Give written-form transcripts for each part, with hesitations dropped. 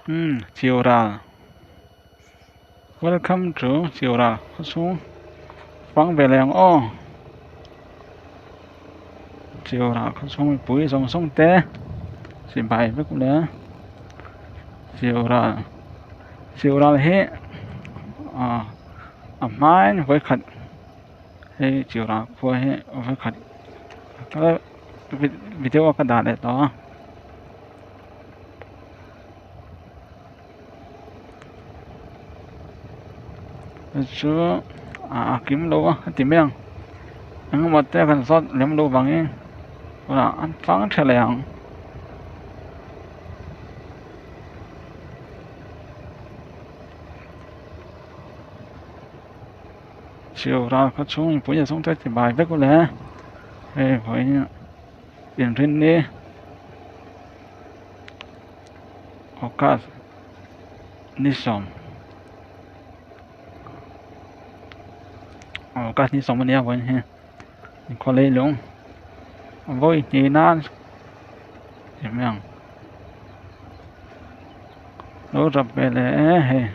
Umm Chiural welcome to Chiural khawchhung fang ve leh ang aw Chiural khawchhung mipui zawng zawng te chibai vek ule Chiural Chiural hi ah a hmain vawikhat hei Chiural khua hi vawikhat video a ka dah leh tawh a. Chu a kim lo a a ti mai ang engemaw te kan zawt lem loh vangin tunah an tlang tha leh ang. Chhiau ral khaw chhung mipui leh chhungte ti bai vek ule hei vawiin inrinni August ni sawm August ni sawm ania vawiin hi inkhaw leilung vawi hnih nan ti mai ang lo rap ve leh e hei.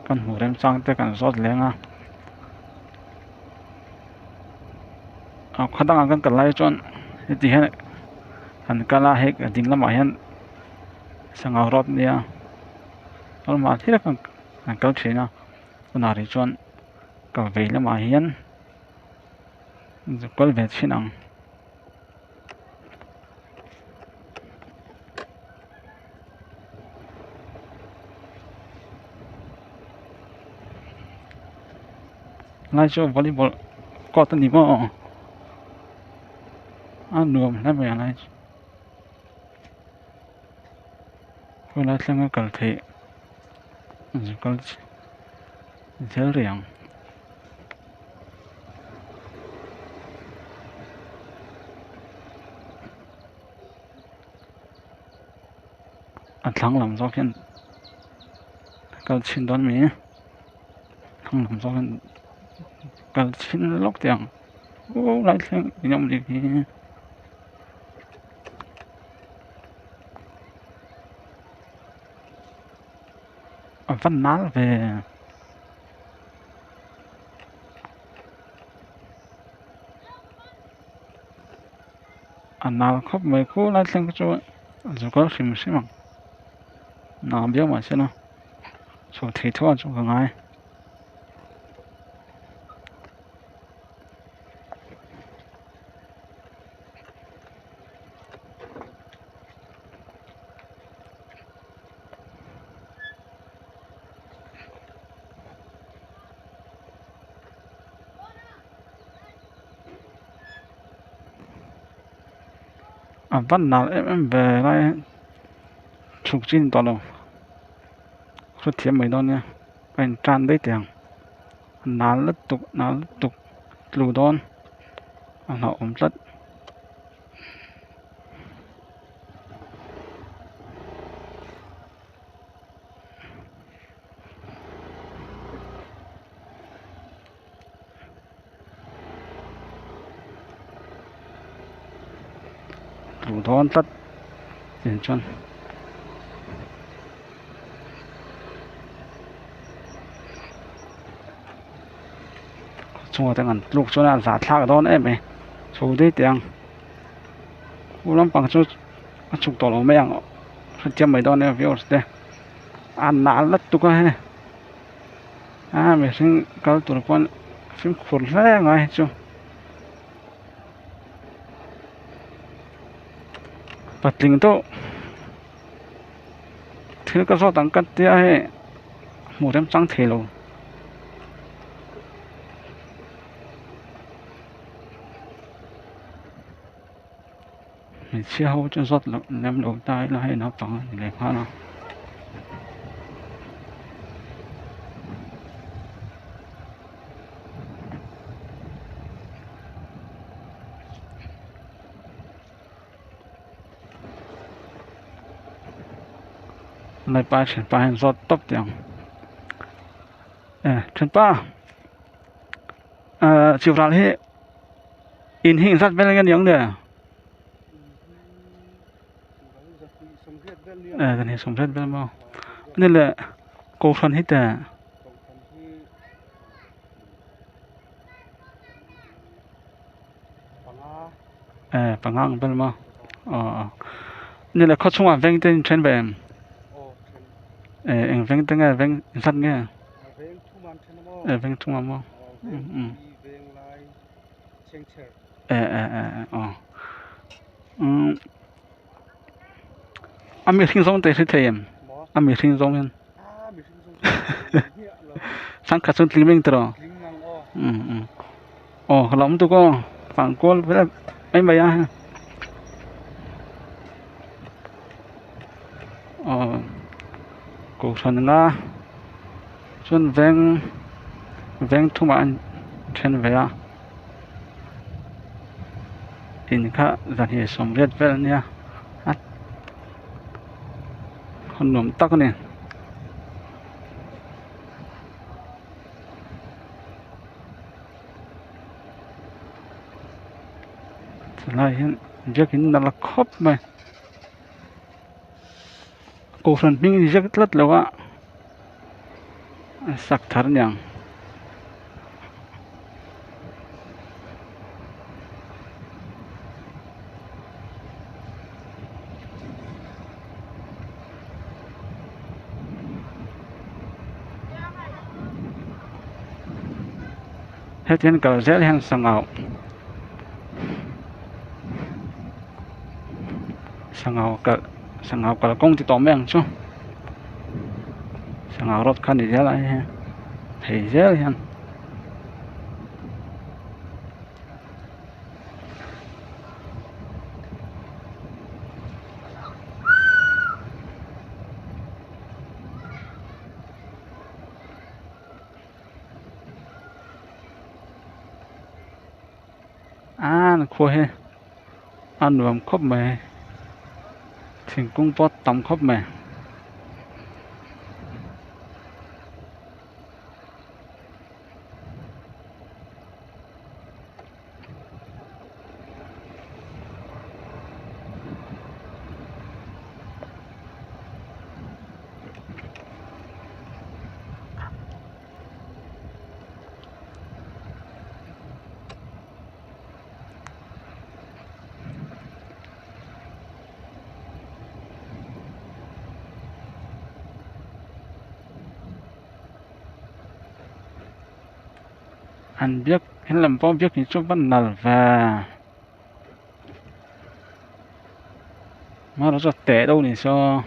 Kan hmuh remchang te kan zawt leng a a khaw dangah kan kal lai chuan heti hian kan kal a hei a ding lamah hian sangha rawt a nia normal thil kan kal thin a tunah rih chuan ka vei lamah hian kal ve thin ang. Lai chu volleyball court a ni maw a nuam hle mai a lai chu khawilai thleng a kal theih zu kal zel rih ang. A thlang lam zawk hian kal chhin dawn mi thlang lam zawk hian kal chhin lawk teh ang aw lai thleng eng emaw ni hi a va nal ve. A nal khawp mai khu lai thleng chu a zu kal hrim hrim ang nal viau mahse la chho thei tho ah chu ka ngai. A va nalh em em ve lai a chhuk chin tawh lo hrethiam mai dawn nia a in tan daih teh ang a nal lutuk nal lutuk tlu dawn a hlauhawm tlat. Tlu dawn tlat tih chuan chungah te an tluk chuan a zahthlak dawn em mai chho daih teh ang khu lampang chu a chhuk tawh lo mai ang hrethiam mai dawn nia viewers te a nal lutuk a hei. A mihring kal tur pawn fimkhur hle ngai hi chu patling deuh thil ka zawt ang ka tia hei hmuh remchang thei lo. Hmeichhia ho chu zawt loh lem lo ta ila hei naupang a ni leh nghal a. Laipa thianpa hian zawt tawp teh ang e thianpa. Ahh chhipral hi in hi engzat vel nge niang le eh zahnih sawmriat vel maw ani leh kohhran hi teh. Eh panga ang vel maw aw ni leh khaw chhungah veng te in then ve em eh eng veng te nge veng zat nge eh veng thum ang maw umm eh eh eh aw umm a mihring zawng te hi thei em a mihring zawng hian. Sangkhat chuan tling veng tawh umm aw ka lo awm tuk aw fang kual vel mai mai a aw kohhran anga chuan veng veng thumah an then ve a in kha zahnih sawmriat vel a nia a. Hawn nuam tak a ni. Chulaiah hian biakin nalh khawp mai kohhran hming inziak tlat lo a a sak thar aniang. Hetiang kal zel hian sangau sangau kalh sangau kalkawng ti tawh mai ang chu sangau road kha a ni zel a hei phei zel hian. An khua hi a nuam khawp mai thingkung pawh a tam khawp mai. An biak he lam pawh biak in chu va nal ve hmanraw chu a teh deuh a ni saw.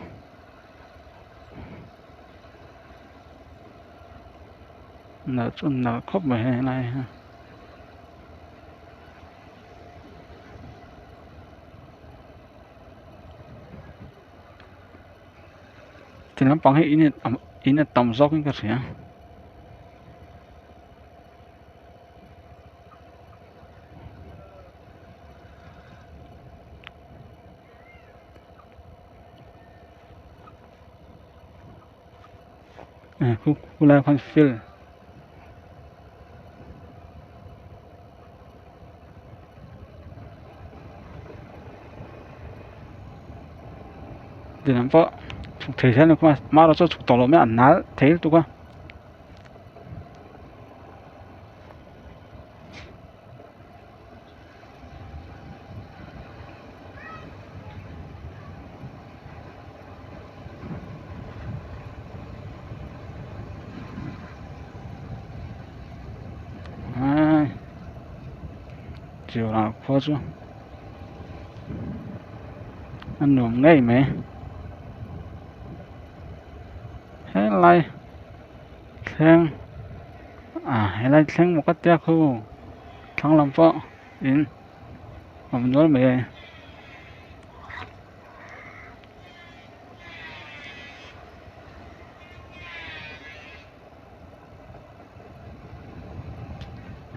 Nalh chu nalh khawp mai hei helai hi. Ti lampang hi in in a tam zawk in ka hria. Khu khulai ah khuan field dinglam pawh chhuk thei zel a ni khawp a hma erawh chu chhuk tawh loh mai a nal thei lutuk a. Chiu rah khua chu a nuam ngei mai helai thleng ah helai thleng maw ka tia khu thlang lam pawh in awm nual mai a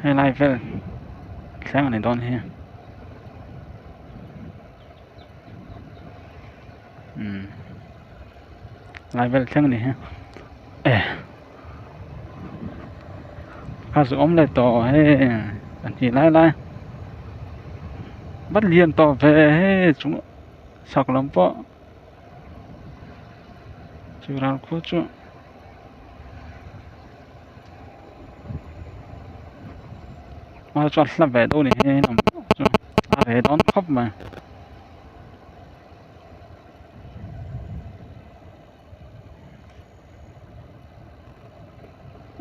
helai vel thleng a ni dawn hi umm lai vel thleng a ni hi eh. Kha chu awm leh tawh hei pahnih lai lai va lian tawh ve hei chung chhak lam pawh chu ral khu chu. Hma chuan hla ve deuh a ni hi chu a reh dawn khawp mai.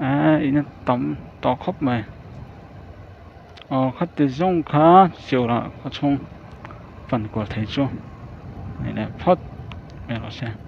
Eee in a tam tawh khawp mai aw khati zawng kha chhiarah khaw chhung fan kual thei chu ni leh phawt mai rawh se.